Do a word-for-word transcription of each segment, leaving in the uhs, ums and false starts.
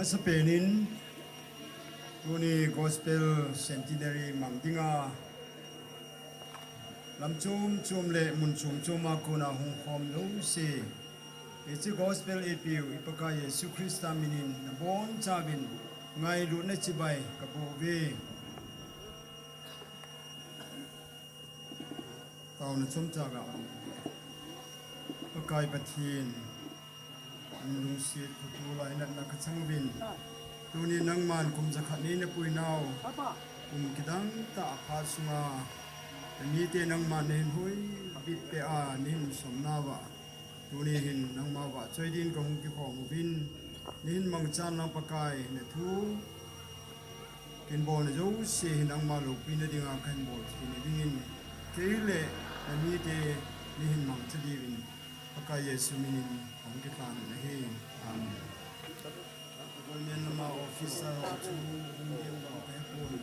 Sapenin, tuni Gospel Centenary mang dinga lam chom chom le mun chom chom a kona hung khom jouse, hiche Gospel eipeu i Pakai Jesu Christa minin nabonchauvin ngailutna chibai kaboh uve. Taona chomcha ga. Pakai Pathen, nalungset khutu lainatna kachang uvin, tuni nangman kum jakhat nei napui nau, kum kidang tah a phat sunga namite nangman nahin hoibit peh a, nahin som nauva, tuni hin nangma vahchoi din kahung kikhom uvin, nahin mangchan lang Pakai, nathu kin bolna jouse hi nangma loupina dinga kahin bol theina dingin, kei le namite nahin mangcha diuvin, Pakai Jesu minin kahung kilhan ahi. Amen. Government lama officer ho chu hung ding uva kahepon.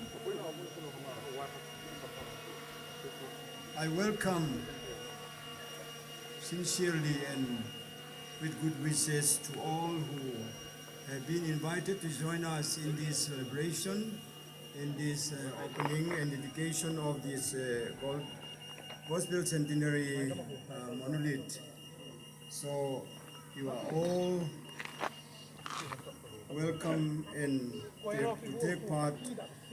I welcome sincerely and with good wishes to all who have been invited to join us in this celebration, in this, uh, opening and dedication of this, uh, Gos-, Gospel Centenary, uh, monolith. So, you are all welcome and take, to take part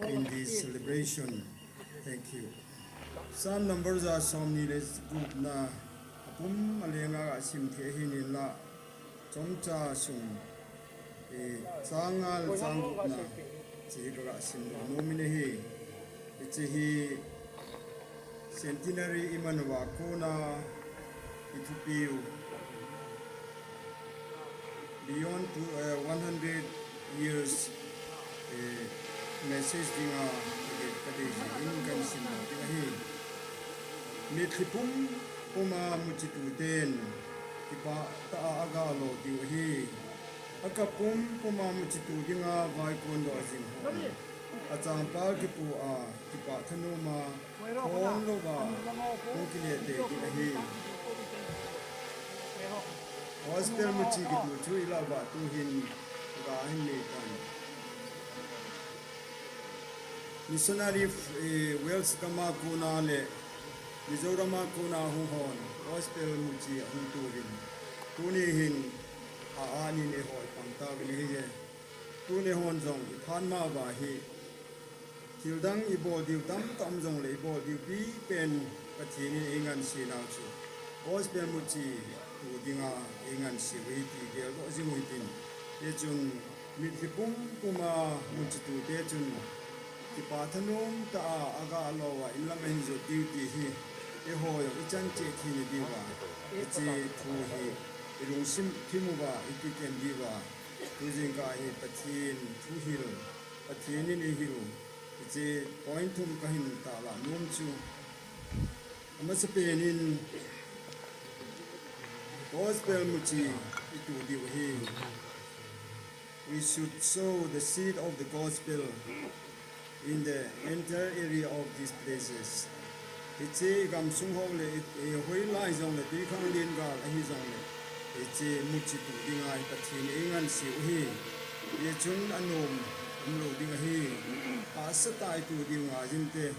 in this celebration. Thank you. Psalm number ja somni le gupna, apum alenga kasim thei ahin, hinla chomcha sung, eh, chang nga le chang gupna, hiche hi kaga simdoh nom in ahi. Hiche hi Centenary iman uva kona i thupiu, beyond to, eh, one hundred years, eh, message dinga kadei, kadei jeh in kahin simdoh ding ahi. Mitlhi pumpuma muchituten kipah tah a aga lo diu ahi. Akap pumpuma muchitu dinga vaikon doh jing ho, achangpal kipu a, kipah thanoma, thon louva hung kile tei ding ahi. Gospel muchi kitu chu ilah uva tuhin gahin nei tan. Missionary, eh, Wales gama kona le Mizoram a kona hung hon Gospel muchi ahung turin, tuni hin a-anin eiho ipang tauvin ahije. Tun eihon jong iphat ma uva hi thildang ibol diu tamtah um jongle, ibol diu pipen Pathen in einganse nau chu Gospel muchi tu dinga einganse u ahi ti geldoh jing u hitin. Hichun mitlhi pumpuma muchitute chun kipah thanom tah a aga lo uva inlam ahin jot diu ti hi eiho jong ichan cheh theina diuva, hiche thu hi ilungthim uva ikiken diuva, tujingkah hi Pathen thuhil, Pathen in eihil, hiche point thum kahin tahlah nom chu, amasapen in Gospel muchi itu diu ahi. We should sow the seed of the gospel in the entire area of these places. Hiche gamsung ho le, i, i hoilai jongle twikhanglen len gal ahi jongle, hiche muchi tu dinga hi Pathen in einganse u ahi. Hichun anom umlou ding ahi. Hahsatah a itu diu ngai jinte.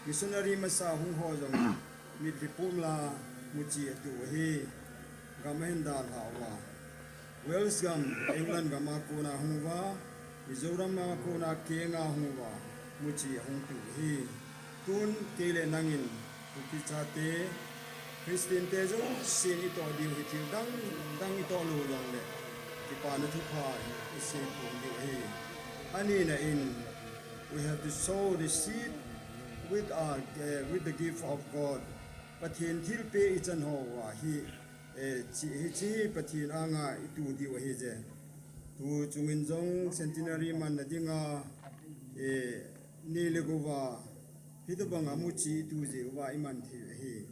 Missionary masa hung ho jong mitlhi pum la muchi atu ahi. Gam ahin dalha uva, Wales gam, England gam a kona hung uva, Mizoram a kona kenga hung uva, muchi ahung tu ahi. Tun kei le nangin, Kuki chate, Christian te jousen itoh diu hi thil dang dang itoh lou jongle, kipana thupha isei pon diu ahi. Anina in, we have to sow the seed with our, eh, with the gift of God. Pathen thilpeh ichan ho uva hi, eh, chi, hiche hi Pathen anga itu diu ahije. Tu chungin jong centenary manna dinga, eh, nei le gou va, hitobanga muchi itu jeh uva iman thei u ahi.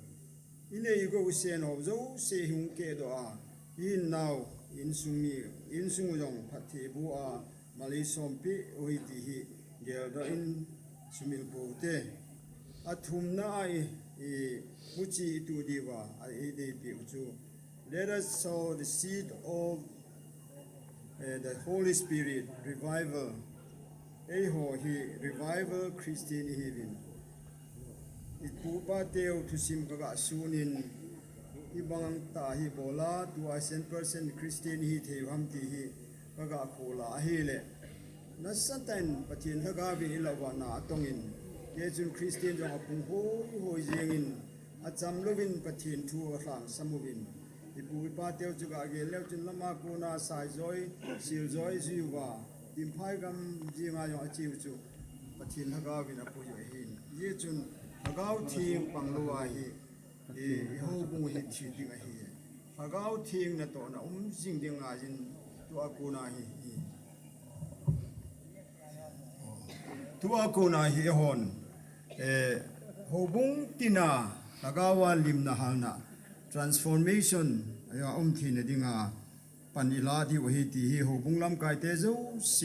Inei igou u sen ho jouse hung kehdoh a, ihinnau, insung mi, insung u jong phatthei boh a, malei sompeh u ahi ti hi geldoh in sumil pou te. Athumna a i, i muchi itu diuva, a, eideipeh u chu, let us sow the seed of Eh, the Holy Spirit, revival. Eiho hi revival Christian ihiuvin. Ipu ipa teu thusim kaga sunin, ibang tah hi bola, tua cent percent Christian hithei u ham ti hi kaga khola ahile. Nasatah in Pathen Lhagao vin ilavahna atongin. Hichun Christian jong apung hoihoi jengin, acham louvin Pathen thu alhangsam uvin. Ipu ipa teu chu ga gel leu chun lama kona saijoi, siljoi jiuva, Timphai gam jinga jong achiu chu Pathen Lhagao vin apui u ahin. Hichun Lhagao Theng pang louva hi, i, i houbung hi thi ding ahi. Lhagao Theng natohna um jing ding ngaiyin tua kona hi, i, Tua kona hi eihon, eh, houbung tina, Lhagao a limna halna, transformation, eh, aum theina dinga, pan ilah diu ahi ti hi, houbung lamkaite jouse,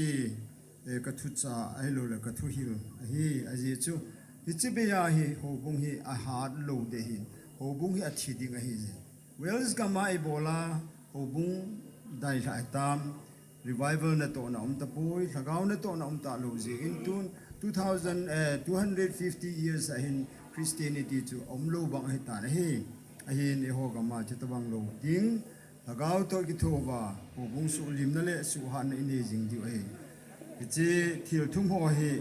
eh, kathucha, ahilouleh kathuhil, ahi, ajeh chu, hiche beiya hi, houbung hi ahat lou ding ahin, houbung hi athi ding ahi je. Wales gama ibola houbung dailhah hitam, revival natohna umtapoi, Lhagao natohna umtalou jeh in tun two thousand, eh, two hundred fifty years ahin Christianity chu aumlou bang ahitan ahi. Ahin eiho gama chutobang lou ding, Lhagao toh kithouva, houbung suhlimna le suhhatna inei jing diu ahi. Hiche thil thum ho hi,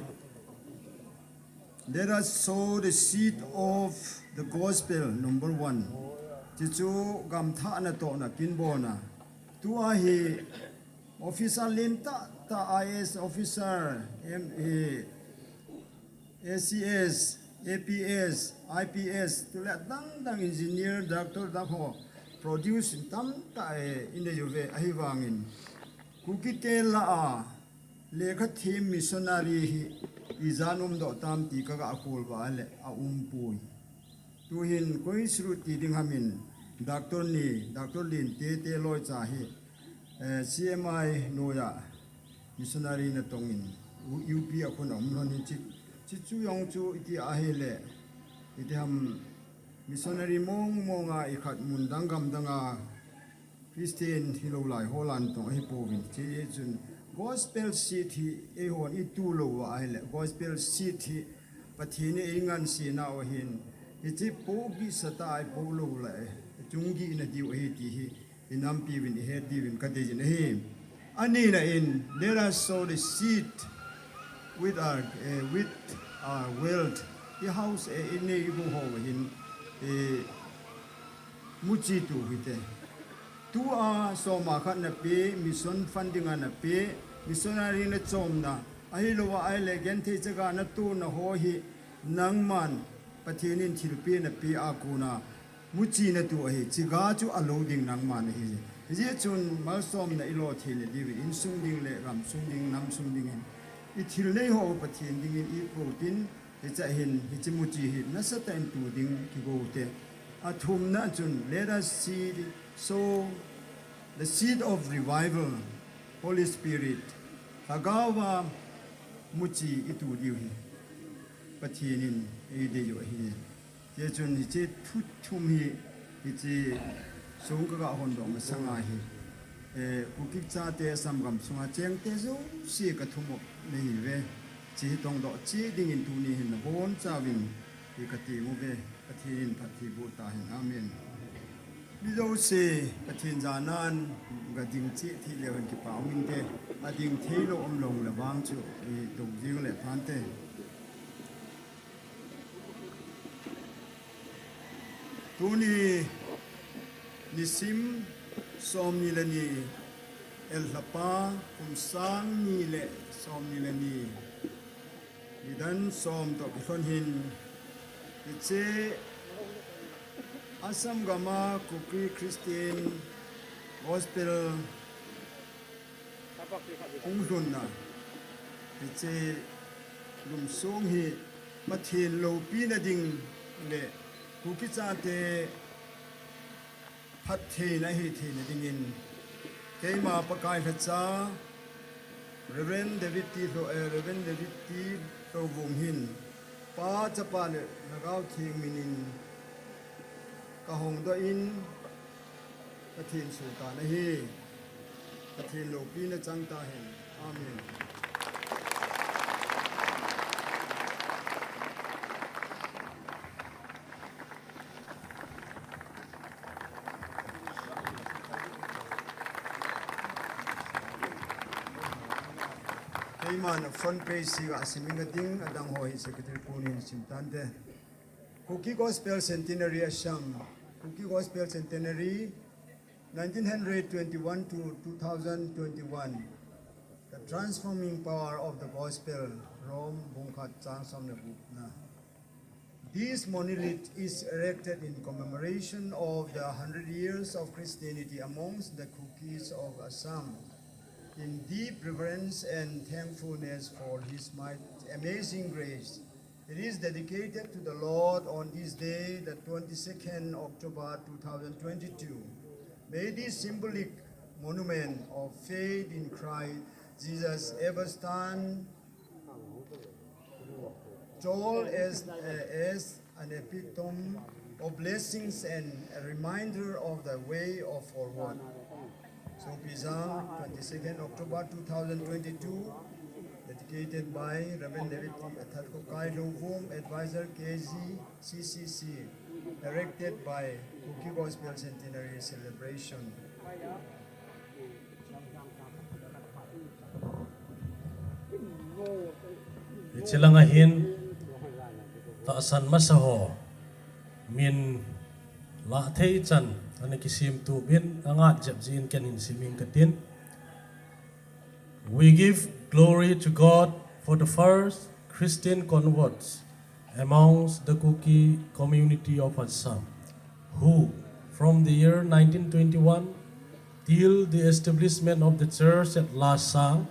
let us sow the seed of the gospel, number one. Chuchu gamthah natohna kinbolna. Tua hi officer lentah tah, I A S officer, M A, A C S, A P S, I P S, tule adang dang engineer, doctor, dang ho produce tamtah, eh, inei uve ahivangin. Kukite lah a, lekha them missionary hi ijat umdoh tam ti kaga khol uva ahile aumpoi. Tuhin koi suhlut ti ding hamin, Doctor ni, Doctor Lin Tete loicha hi, eh, C M I noiya missionary natongin, U-, U P a khun aum lhon hi chi, chichu jong chu iti ahile, iti ham missionary mong monga ikhat mun dang gam danga Christian hilou lai ho lah a natong ahipouvin. Hichun gospel seed hi eihon itu lou uva ahile, gospel seed hi Pathen in eingansena u ahin, hiche pohgih sah tah a ipoh lou le, chunggihna diu ahi ti hi, inampiuvin, ihet diuvin kadeiyin ahi. Anina in, let us sow the seed with our, eh, with our wealth. I house, eh, inei igou ho uva hin, eh, muchi tou hite. Tua soma khat nape, mission funding a nape, missionary nachomna, ahilouva ahile genthei chaga natona ho hi, nangman Pathen in thilpeh napeh a kona, muchi natou ahi, chiga chu alou ding nangman ahi. Hijeh chun malsomna ilo theina diuvin, insung ding le gamsung ding, namsung dingin, ithil nei ho Pathen dingin ipoh tin, hiche hin, hiche muchi hi nasatah in tou ding kigo ute. Athumna chun, let us see, sow the seed of revival, Holy Spirit. Lhagao va muchi itu diu hi Pathen in eidei u ahi. Hichun hiche thu thum hi, hiche song kaga hondoh masanga hi, eh, Kuki chate Assam gam sunga chengte jouse kathum u nahiuve. Hiche hi tongdoh cheh dingin tuni hin nabonchauvin hi katem uve. Pathen in phatthei boh tahen. Amen. Mi jouse Pathen jana'n gading cheh thei leu hen kipa um inte, ading theilou umlou le vang chu itou jing le phante. Tuni nisim somni le ni, Elhapa, kum sang ni le somni le ni, nidan som toh kilhon hin, hiche Assam gama Kuki Christian Gospel hung lhunna, hiche lum song hi Pathen loupina ding le Kuki chate phattheina hitheina dingin, keima Pakai lhacha, Reverend David Tilhou, eh, Reverend David Tilhouvung hin, Pa, Chapa le Lhagao Theng minin kahongdoh in, Pathen soh tan ahi. Pathen loupina chang tahen. Amen. Keiman front page hi gasim inge, adang ho hi Secretary Pu in sim tante. Kuki Gospel Centenary Assam. Kuki Gospel Centenary, nineteen hundred twenty-one to two thousand twenty-one. The transforming power of the gospel, Rome bung khat chang som le gup na. This monolith is erected in commemoration of the hundred years of Christianity amongst the Kukis of Assam, in deep reverence and thankfulness for his might, amazing grace. It is dedicated to the Lord on this day, the twenty-second October two thousand twenty-two. May this symbolic monument of faith in Christ Jesus ever stand tall as, uh, as an epitome of blessings and a reminder of the way of forward. Sopijang, twenty-second October two thousand twenty-two, dedicated by Reverend David T. Athatkokai Lungvum, Advisor K G C C C, directed by Kuki Gospel Centenary Celebration. Hiche langa hin tahsan masa ho min lah thei chan ana kisim tuvin angat jep jin ken hin sim ing katin. We give glory to God for the first Christian converts amongst the Kuki community of Assam, who, from the year nineteen twenty-one till the establishment of the church at Lhasa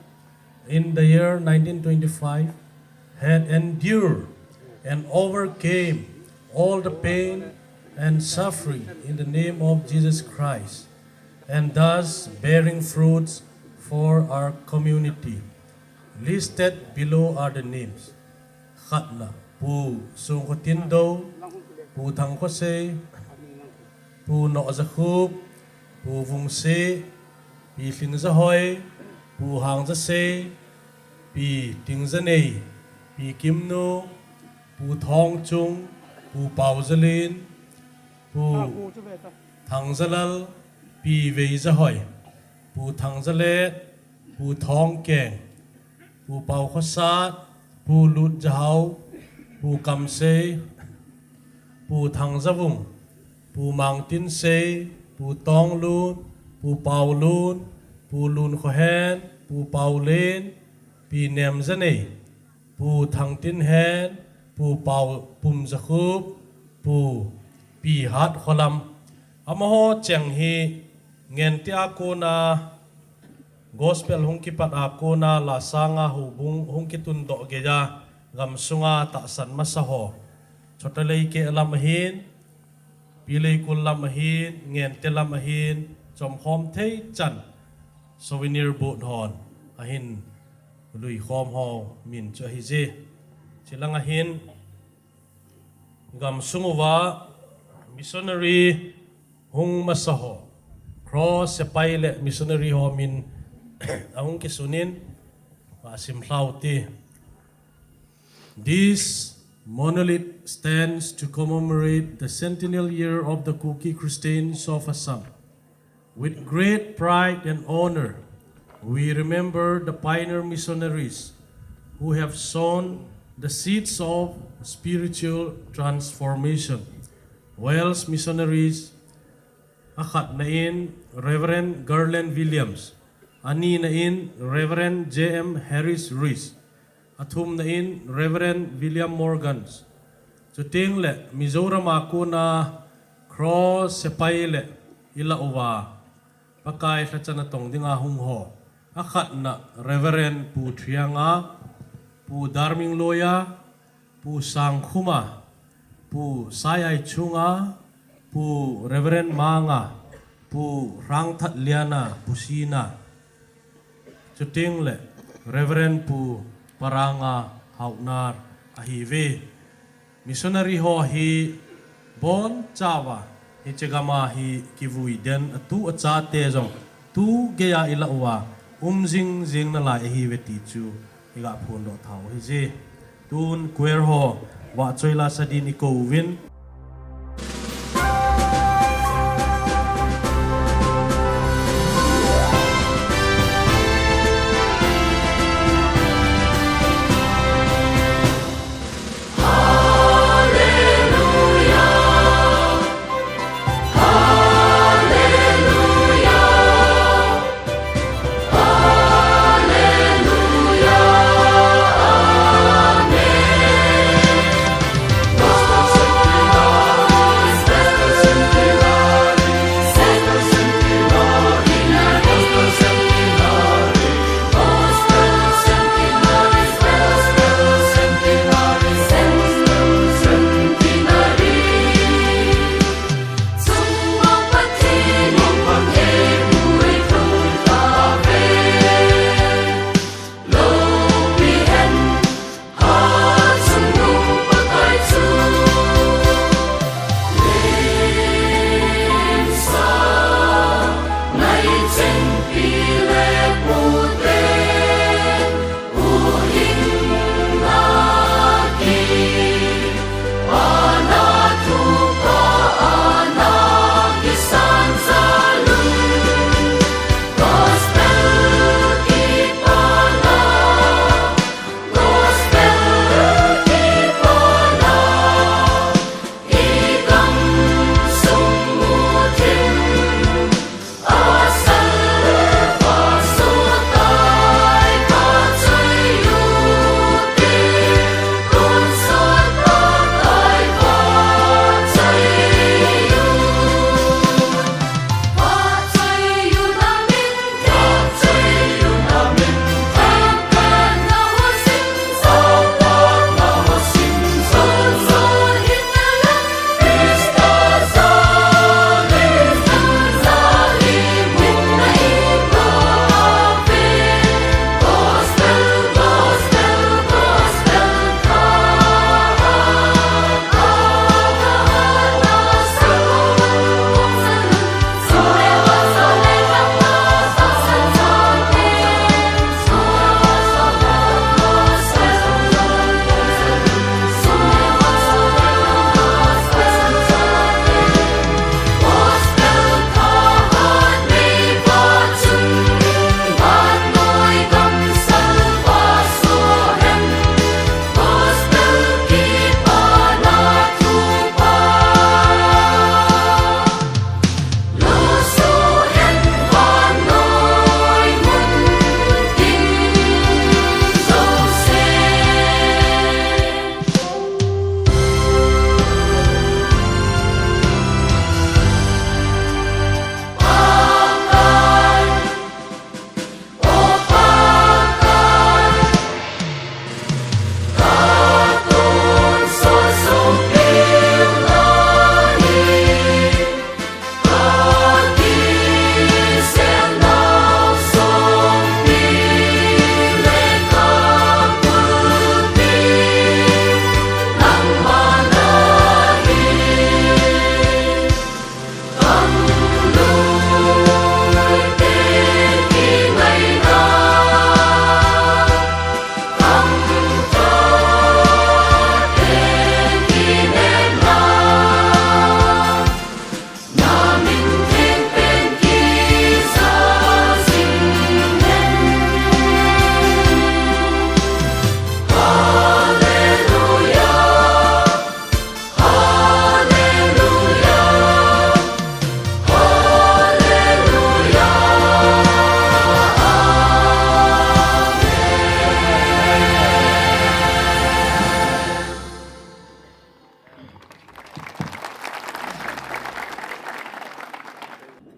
in the year nineteen twenty-five, had endured and overcame all the pain and suffering in the name of Jesus Christ, and thus bearing fruits for our community. Listed below are the names. Khatna, Pu Songkhotindo, Pu Thangkhosei, Pu Nohjakhup, Pu Vungseh, Pi Tlingjahoi, Pu Hangjasei, Pi Tingjanei, Pi Kimnu, Pu Thongchung, Pu Paojalin, Pu Thangjalal, Pi Veijahoi, Pu Thangjalet, Pu Thongkeng, Pu Paokhosat, Pu Lutjahao, Pu Kamsei, Pu Thangjavung, Pu Mangtinsei, Pu Tonglun, Pu Paolun, Pu Lunkhohen, Pu Paolen, Pi Nemjanei, Pu Thangtinhen, Pu Pao, Pumjakhup, Pu Pi Hatkholam. Amaho cheng hi Ngente a kona Gospel hung kipat a kona Lhasa a houbung hung kitundoh geiya gamsunga tahsan masa ho. Chota Leike lam ahin, Pi Leikul lam ahin, Ngente lam ahin, chomkhom thei chan souvenir boat hon ahin luikhom ho min chu ahije. Chilanga hin gamsung uva missionary hung masa ho, Cross Sepai le missionary ho min ahung kisunin, asim lhau ti. This monolith stands to commemorate the centennial year of the Kuki Christians of Assam. With great pride and honor, we remember the pioneer missionaries who have sown the seeds of spiritual transformation. Wales missionaries, akhatna in Reverend Garland Williams, anina in Reverend J M Harris Rees, athumna in Reverend William Morgans. Chuteng le Mizoram a kona Cross Sepai le ilah uva Pakai lhacha natong dinga hung ho. Akhatna Reverend Pu Thianga, Pu Darming Loya, Pu Sangkhuma, Pu Sai Ai Chunga, Pu Reverend Manga, Pu Rangthat Liana, Pu Sina. Chuteng le Reverend Pu Paranga Haonar ahiuve. Missionary ho hi bonchauva hiche gama hi kivui den atu achate jong Tu geiya ilah uva, um jing jing nalai ahiuve ti chu iga phondoh tau hije. Tun choir ho, vahchoi la sa din ikou uvin.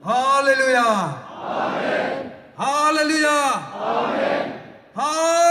Hallelujah. Hallelujah. Hallelujah.